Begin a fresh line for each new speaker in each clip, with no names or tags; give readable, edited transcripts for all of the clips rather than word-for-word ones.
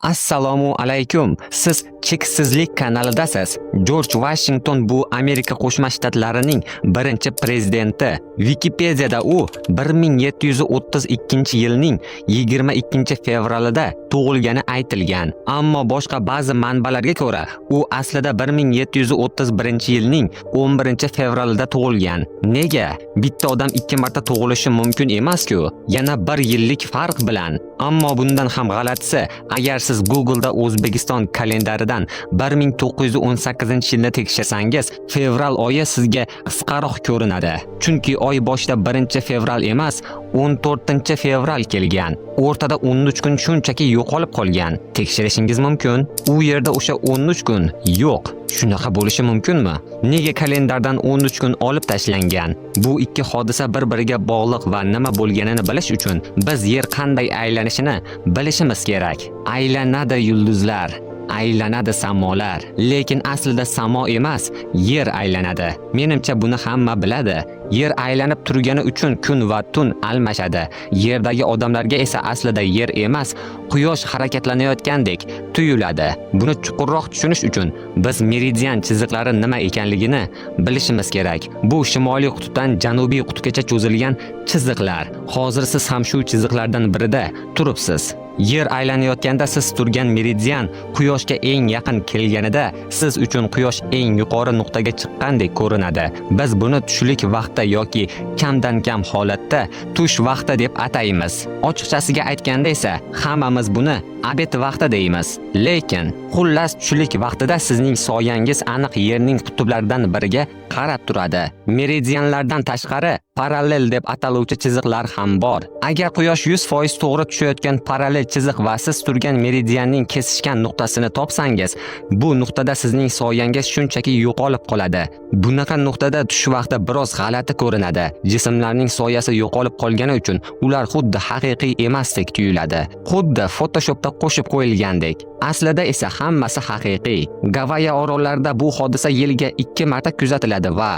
Assalomu alaykum. Siz Cheksizlik kanalidasiz. Jorj Washington bu Amerika Qo'shma Shtatlarining birinchi prezidenti. Wikipediada u 1732-yilning 22-fevralida tug'ilgani aytilgan. Ammo boshqa ba'zi manbalarga ko'ra, u aslida 1731-yilning 11-fevralida tug'ilgan. Nega? Bitta odam ikki marta tug'ilishi mumkin emas-ku. Yana bir yillik farq bilan. Ammo bundan ham g'alatisi, agar siz Google'da O'zbekiston kalendaridan 1918-yilni tekshirsangiz, fevral oyi sizga qisqaroq ko'rinadi. Chunki oy boshida 1-fevral emas, 14-fevral kelgan. O'rtada 13 kun shunchaki yo'qolib qolgan. Tekshirishingiz mumkin. U yerda o'sha 13 kun yo'q. Shunaqa bo'lishi mumkinmi? Nega kalendardan 13 kun olib tashlangan? Bu ikki hodisa bir-biriga bog'liq va nima bo'lganini bilish uchun biz yer qanday aylanishini bilishimiz kerak. Aylanadi yulduzlar, aylanadi samolar, lekin aslida samo emas, yer aylanadi. Menimcha, buni hamma biladi. Yer aylanib turgani uchun kun va tun almashadi. Yerdagi odamlarga esa aslida yer emas, quyosh harakatlanayotgandek tuyuladi. Buni chuqurroq tushunish uchun biz meridian chiziqlari nima ekanligini bilishimiz kerak. Bu shimoliy qutbdan janubiy qutbgacha cho'zilgan chiziqlar. Hozir siz ham shu chiziqlardan birida turibsiz. Yer aylanayotganda siz turgan meridian quyoshga eng yaqin kelganida, siz uchun quyosh eng yuqori nuqtaga chiqqandek ko'rinadi. Biz buni tushlik vaqti yoki kamdan kam holatda tush vaqti deb ataymiz. Ochiqchasiga aytganda esa hammamiz buni обед vaqti deymiz. Lekin xullas, tushlik vaqtida sizning soyangiz aniq yerning qutblaridan biriga qarab turadi. Meridianlardan tashqari parallel deb ataluvchi chiziqlar ham bor. Agar quyosh 100% to'g'ri tushayotgan parallel chiziq va siz turgan meridianning kesishgan nuqtasini topsangiz, bu nuqtada sizning soyangiz shunchaki yo'qolib qoladi. Bunaqa nuqtada tush vaqti biroz g'alati ko'rinadi. Jismlarning soyasi yo'qolib qolgani uchun ular xuddi haqiqiy emasdek tuyuladi. Xuddi Photoshopda qo'shib qo'yilgandek. Aslida esa hammasi haqiqiy. Gavayya orollarida bu hodisa yiliga ikki marta kuzatiladi va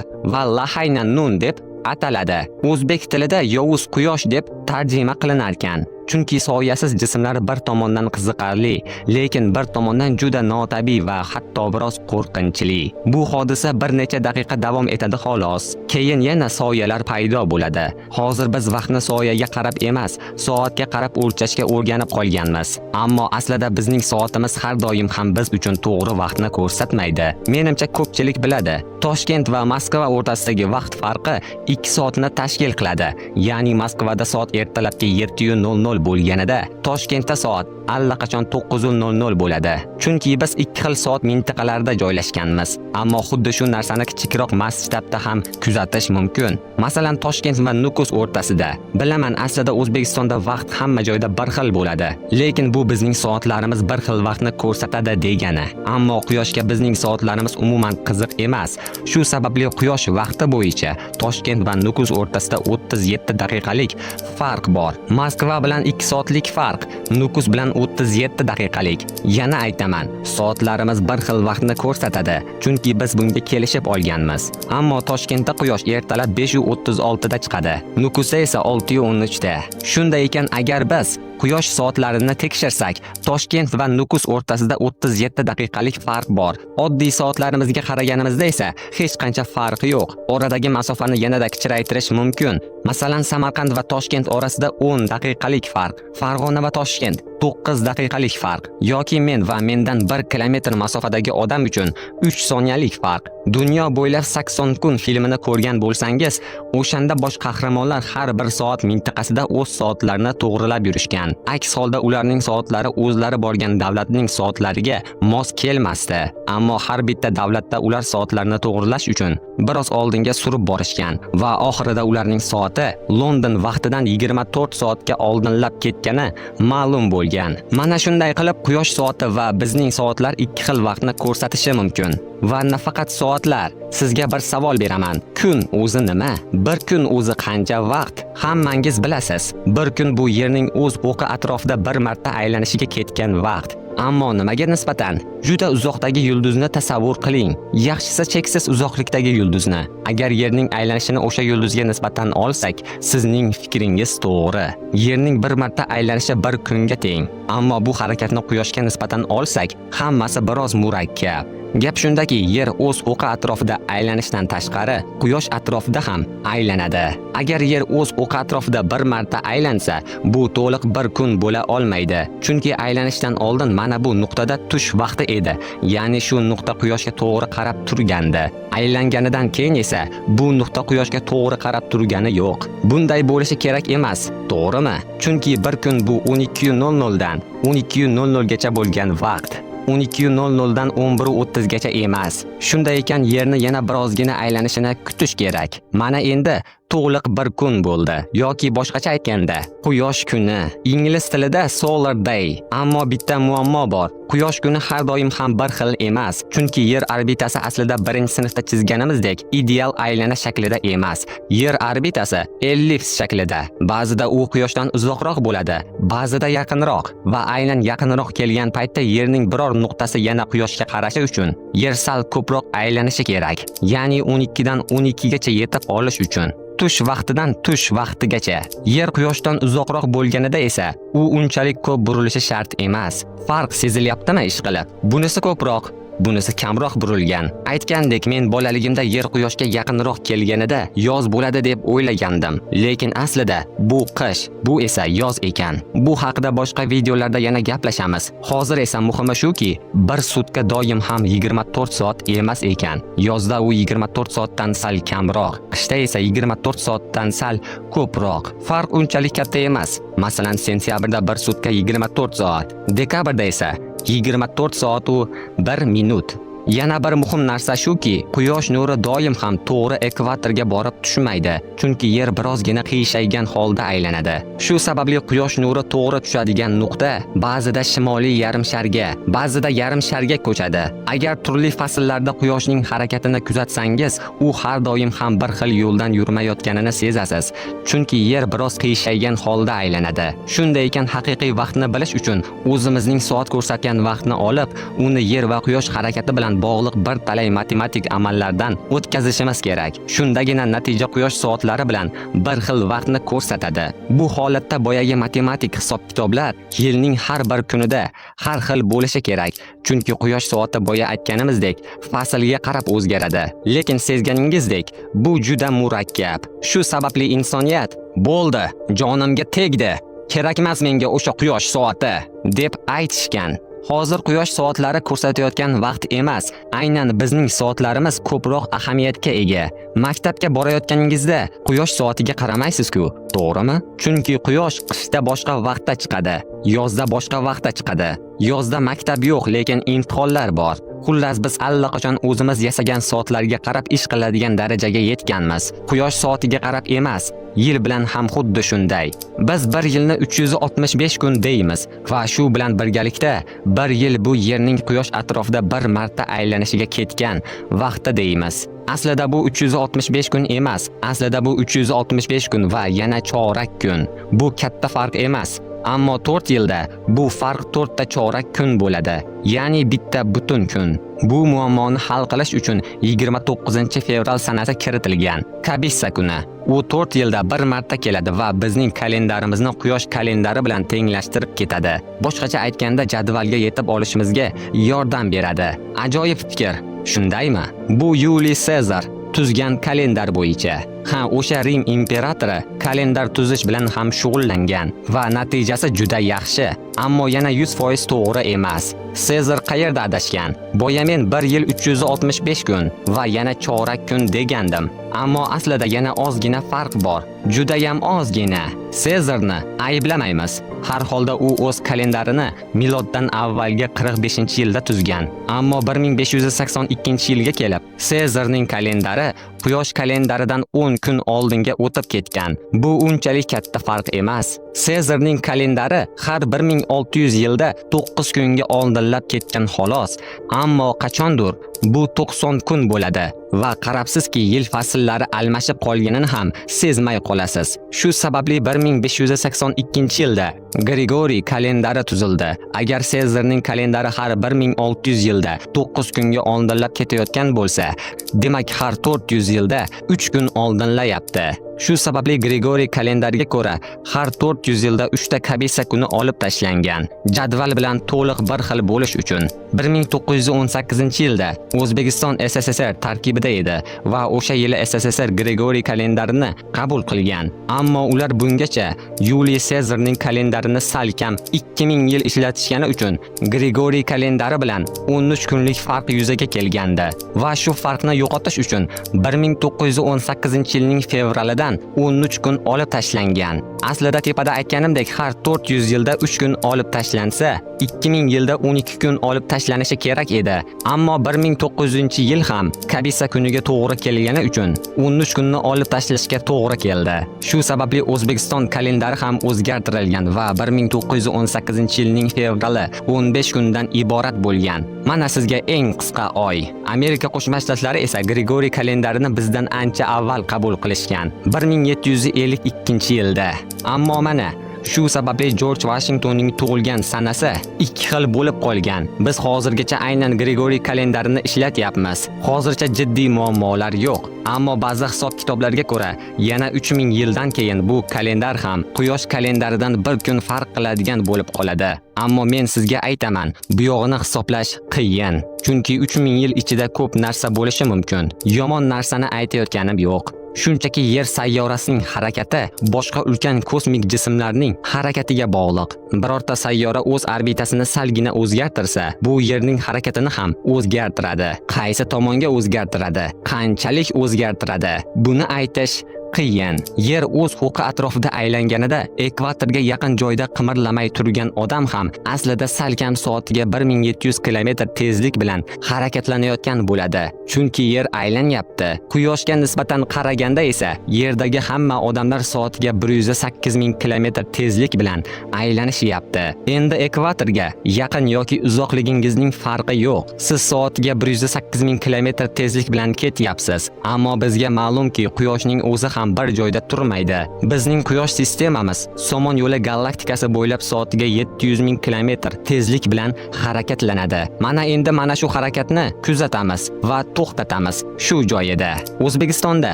Lahayna Nun deb ataladi. O'zbek tilida yovuz quyosh deb tarjima qilinar ekan. Chunki soyasiz jismlar bir tomondan qiziqarli, lekin bir tomondan juda notabiiy va hatto biroz qo'rqinchli. Bu hodisa bir necha daqiqa davom etadi, xolos. Keyin yana soyalar paydo bo'ladi. Hozir biz vaqtni soyaga qarab emas, soatga qarab o'lchashga o'rganib qolganmiz. Ammo aslida bizning soatimiz har doim ham biz uchun to'g'ri vaqtni ko'rsatmaydi. Menimcha, ko'pchilik biladi. Toshkent va Moskva o'rtasidagi vaqt farqi 2 soatni tashkil qiladi. Ya'ni Moskvada soat ertalabki 7:00 bo'lganida, Toshkentda soat allaqachon 9:00 bo'ladi. Chunki biz ikki xil soat mintaqalarida joylashganmiz. Ammo xuddi shu narsani kichikroq masshtabda ham kuzatish mumkin. Masalan, Toshkent va Nukus o'rtasida. Bilaman, aslida O'zbekistonda vaqt hamma joyda bir xil bo'ladi. Lekin bu bizning soatlarimiz bir xil vaqtni ko'rsatadi degani. Ammo quyoshga bizning soatlarimiz umuman qiziq emas. Shu sababli quyosh vaqti bo'yicha Toshkent va Nukus o'rtasida 37 daqiqalik farq bor. Moskva bilan 2 soatlik farq, Nukus bilan 37 daqiqalik. Yana aytaman, soatlarimiz bir xil vaqtni ko'rsatadi, chunki biz bunga kelishib olganmiz. Ammo Toshkentda quyosh ertalab 5:36 da chiqadi. Nukusda esa 6:13 da. Shunday ekan, agar biz quyosh soatlarini tekshirsak, Toshkent va Nukus o'rtasida 37 daqiqalik farq bor. Oddiy soatlarimizga qaraganimizda esa hech qancha farq yo'q. Oradagi masofani yanada kichraytirish mumkin. Masalan, Samarqand va Toshkent orasida 10 daqiqalik farq, Farg'ona va Toshkent 9 daqiqalik farq yoki men va mendan 1 kilometr masofadagi odam uchun 3 soniyalik farq. Dunyo bo'ylab 80 kun filmini ko'rgan bo'lsangiz, o'shanda bosh qahramonlar har bir soat mintaqasida o'z soatlarini to'g'rilab yurishgan. Aks holda ularning soatlari o'zlari borgan davlatning soatlariga mos kelmasdi. Ammo har bitta davlatda ular soatlarini to'g'rilash uchun biroz oldinga surib borishgan va oxirida ularning soati London vaqtidan 24 soatga oldinlab ketgani ma'lum bo'lgan. Mana shunday qilib, quyosh soati va bizning soatlar ikki xil vaqtni ko'rsatishi mumkin. Va nafaqat soatlar. Sizga bir savol beraman. Kun o'zi nima? Bir kun o'zi qancha vaqt? Hammangiz bilasiz. Bir kun bu yerning o'z o'qi atrofida bir marta aylanishiga ketgan vaqt. Ammo nimaga nisbatan? Juda uzoqdagi yulduzni tasavvur qiling. Yaxshisi cheksiz uzoqlikdagi yulduzni. Agar Yerning aylanishini o'sha yulduzga nisbatan olsak, sizning fikringiz to'g'ri. Yerning bir marta aylanishi bir kunga teng. Ammo bu harakatni Quyoshga nisbatan olsak, hammasi biroz murakkab. Gap shundaki, Yer o'z o'qi atrofida aylanishdan tashqari, Quyosh atrofida ham aylanadi. Agar Yer o'z o'qi atrofida bir marta aylansa, bu to'liq bir kun bo'la olmaydi. Chunki aylanishdan oldin mana bu nuqtada tush vaqti edi. Ya'ni shu nuqta Quyoshga to'g'ri qarab turgandi. Aylanganidan keyin esa bu nuqta Quyoshga to'g'ri qarab turgani yo'q. Bunday bo'lishi kerak emas, to'g'rimi? Chunki bir kun bu 12:00 dan 12:00 gacha bo'lgan vaqt. 12:00 dan 11:30 gacha emas. Shunday ekan, Yerni yana birozgina aylanishini kutish kerak. Mana endi to'liq bir kun bo'ldi, yoki boshqacha aytganda, Quyosh kuni. Ingliz tilida solar day. Ammo bitta muammo bor. Quyosh kuni har doim ham bir xil emas, chunki Yer orbitasi aslida birinchi sinfda chizganimizdek ideal aylana shaklida emas. Yer orbitasi ellips shaklida. Ba'zida u Quyoshdan uzoqroq bo'ladi, ba'zida yaqinroq va aynan yaqinroq kelgan paytda Yerning biror nuqtasi yana Quyoshga qarashi uchun Yer sal ko'proq aylanishi kerak. Ya'ni 12 dan 12 gacha yetib olish uchun. Tush vaqtidan tush vaqtigacha. Yer Quyoshdan uzoqroq bo'lganida esa u unchalik ko'p burilishi shart emas. Farq sezilyaptimi ishqilib? Bunisi ko'proq, bunisi kamroq burilgan. Aytgandek, men bolaligimda Yer Quyoshga yaqinroq kelganida yoz bo'ladi deb o'ylagandim. Lekin aslida bu qish, bu esa yoz ekan. Bu haqida boshqa videolarda yana gaplashamiz. Hozir esa muhimi shuki, bir sutka doim ham 24 soat emas ekan. Yozda u 24 soatdan sal kamroq, qishda esa 24 soatdan sal ko'proq. Farq unchalik katta emas. Masalan, sentyabrda bir sutka 24 soat, dekabrda esa 24 soat u 1 minut. Yana bir muhim narsa shuki, quyosh nuri doim ham to'g'ri ekvatorga borib tushmaydi, chunki Yer birozgina qiyshaygan holda aylanadi. Shu sababli quyosh nuri to'g'ri tushadigan nuqta ba'zida shimoliy yarim sharga, ba'zida yarim sharga ko'chadi. Agar turli fasllarda quyoshning harakatini kuzatsangiz, u har doim ham bir xil yo'ldan yurmayotganini sezasiz. Chunki Yer biroz qiyshaygan holda aylanadi. Shunday ekan, haqiqiy vaqtni bilish uchun o'zimizning soat ko'rsatgan vaqtni olib, uni Yer va Quyosh harakati bilan bog'liq bir talay matematik amallardan o'tkazishimiz kerak. Shundagina natija quyosh soatlari bilan bir xil vaqtni ko'rsatadi. Bu holatda boyagi matematik hisob-kitoblar yilning har bir kunida har xil bo'lishi kerak. Chunki quyosh soati boya aytganimizdek faslga qarab o'zgaradi. Lekin sezganingizdek, bu juda murakkab. Shu sababli insoniyat "Bo'ldi, jonimga tegdi. Kerakmas menga o'sha quyosh soati" deb aytishgan. Hozir quyosh soatlari ko'rsatayotgan vaqt emas, aynan bizning soatlarimiz ko'proq ahamiyatga ega. Maktabga borayotganingizda quyosh soatiga qaramaysiz-ku, to'g'rimi? Chunki quyosh qishda boshqa vaqtda chiqadi, yozda boshqa vaqtda chiqadi. Yozda maktab yo'q, lekin imtihonlar bor. Xullas, biz allaqachon o'zimiz yasagan soatlarga qarab ish qiladigan darajaga yetganmiz. Quyosh soatiga qarab emas. Yil bilan ham xuddi shunday. Biz bir yilni 365 kun deymiz va shu bilan birgalikda bir yil bu Yerning Quyosh atrofida bir marta aylanishiga ketgan vaqti deymiz. Aslida bu 365 kun emas. Aslida bu 365 kun va yana chorak kun. Bu katta farq emas. Ammo 4 yilda bu farq 4 ta chorak kun bo'ladi. Ya'ni bitta butun kun. Bu muammoni hal qilish uchun 29-fevral sanasi kiritilgan. Kabissa kuni. U 4 yilda bir marta keladi va bizning kalendarimizni quyosh kalendari bilan tenglashtirib ketadi. Boshqacha aytganda, jadvalga yetib olishimizga yordam beradi. Ajoyib fikr, shundaymi? Bu Yuliy Sezar tuzgan kalendar bo'yicha. Ha, o'sha Rim imperatori kalendar tuzish bilan ham shug'ullangan va natijasi juda yaxshi, ammo yana 100% to'g'ri emas. Sezar qayerda adashgan? Boya men 1 yil 365 kun va yana chorak kun degandim. Ammo aslida yana ozgina farq bor. Judayam ozgina. Sezarni ayblamaymiz. Har holda u o'z kalendarini miloddan avvalgi 45-yilda tuzgan. Ammo 1582-yilga kelib, Sezarning kalendari Quyosh kalendaridan 10 kun oldinga o'tib ketgan. Bu unchalik katta farq emas. Sezarning kalendari har 1600 yilda 9 kunga oldinlab ketgan xolos. Ammo qachondir bu 90 kun bo'ladi va qarabsizki, yil fasllari almashib qolganini ham sezmay qolasiz. Shu sababli 1582-yilda Grigoriy kalendari tuzildi. Agar Sezarning kalendari har 1600 yilda 9 kunga oldinlab ketayotgan bo'lsa, demak har 400 yilda 3 kun oldinlayapti. Shu sababli Grigoriy kalendariga ko'ra har 400 yilda 3 ta kabisa kuni olib tashlangan. Jadval bilan to'liq bir xil bo'lish uchun. 1918-yilda O'zbekiston SSSR tarkibida edi va o'sha yili SSSR Grigoriy kalendarini qabul qilgan. Ammo ular bungacha Yuliy Sezarning kalendarini salkam 2000 yil ishlatishgani uchun Grigoriy kalendari bilan 13 kunlik farq yuzaga kelgandi va shu farqni yo'qotish uchun 1918-yilning fevralidan 13 kun olib tashlangan. Aslida tepada aytganimdek har 400 yilda 3 kun olib tashlansa, 2000 yilda 12 kun olib tashlanishi kerak edi. Ammo 1900-yil ham kabisa kuniga to'g'ri kelgani uchun 13 kunni olib tashlashga to'g'ri keldi. Shu sababli O'zbekiston kalendari ham o'zgartirilgan va 1918-yilning fevrali 15 kundan iborat bo'lgan. Mana sizga eng qisqa oy. Amerika Qo'shma Shtatlari esa Grigoriy kalendarini bizdan ancha avval qabul qilishgan. 1752-yilda. Ammo mana shu sababli Jorj Washingtonning tug'ilgan sanasi ikki xil bo'lib qolgan. Biz hozirgacha aynan Grigoriy kalendarini ishlatyapmiz. Hozircha jiddiy muammolar yo'q. Ammo ba'zi hisob-kitoblarga ko'ra, yana 3000 yildan keyin bu kalendar ham Quyosh kalendaridan bir kun farq qiladigan bo'lib qoladi. Ammo men sizga aytaman, bu yog'ini hisoblash qiyin. Chunki 3000 yil ichida ko'p narsa bo'lishi mumkin. Yomon narsani aytayotganim yo'q. Shunchaki Yer sayyorasining harakati boshqa ulkan kosmik jismlarning harakatiga bog'liq. Birorta sayyora o'z orbitasini salgina o'zgartirsa, bu Yerning harakatini ham o'zgartiradi. Qaysi tomonga o'zgartiradi? Qanchalik o'zgartiradi? Buni aytish qiyin. Yer o'z o'qi atrofida aylanganida ekvatorga yaqin joyda qimirlamay turgan odam ham aslida salkam soatiga 1700 km tezlik bilan harakatlanayotgan bo'ladi. Chunki Yer aylanyapti. Quyoshga nisbatan qaraganda esa Yerdagi hamma odamlar soatiga 108 000 km tezlik bilan aylanishyapti. Endi ekvatorga yaqin yoki uzoqligingizning farqi yo'q. Siz soatiga 108 000 km tezlik bilan ketyapsiz. Ammo bizga ma'lumki, Quyoshning o'zi ham bir joyda turmaydi. Bizning Quyosh sistemamiz Somon yo'li galaktikasi bo'ylab soatiga 700 ming kilometr tezlik bilan harakatlanadi. Mana endi mana shu harakatni kuzatamiz va to'xtatamiz shu joyida. O'zbekistonda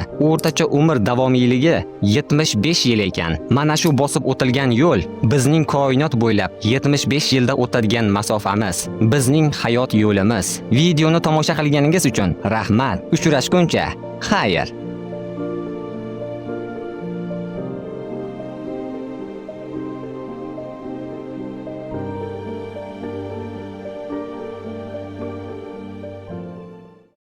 o'rtacha umr davomiyligi 75 yil ekan. Mana shu bosib o'tilgan yo'l bizning koinot bo'ylab 75 yilda o'tadigan masofamiz, bizning hayot yo'limiz. Videoni tomosha qilganingiz uchun rahmat. Uchrashguncha, xayr.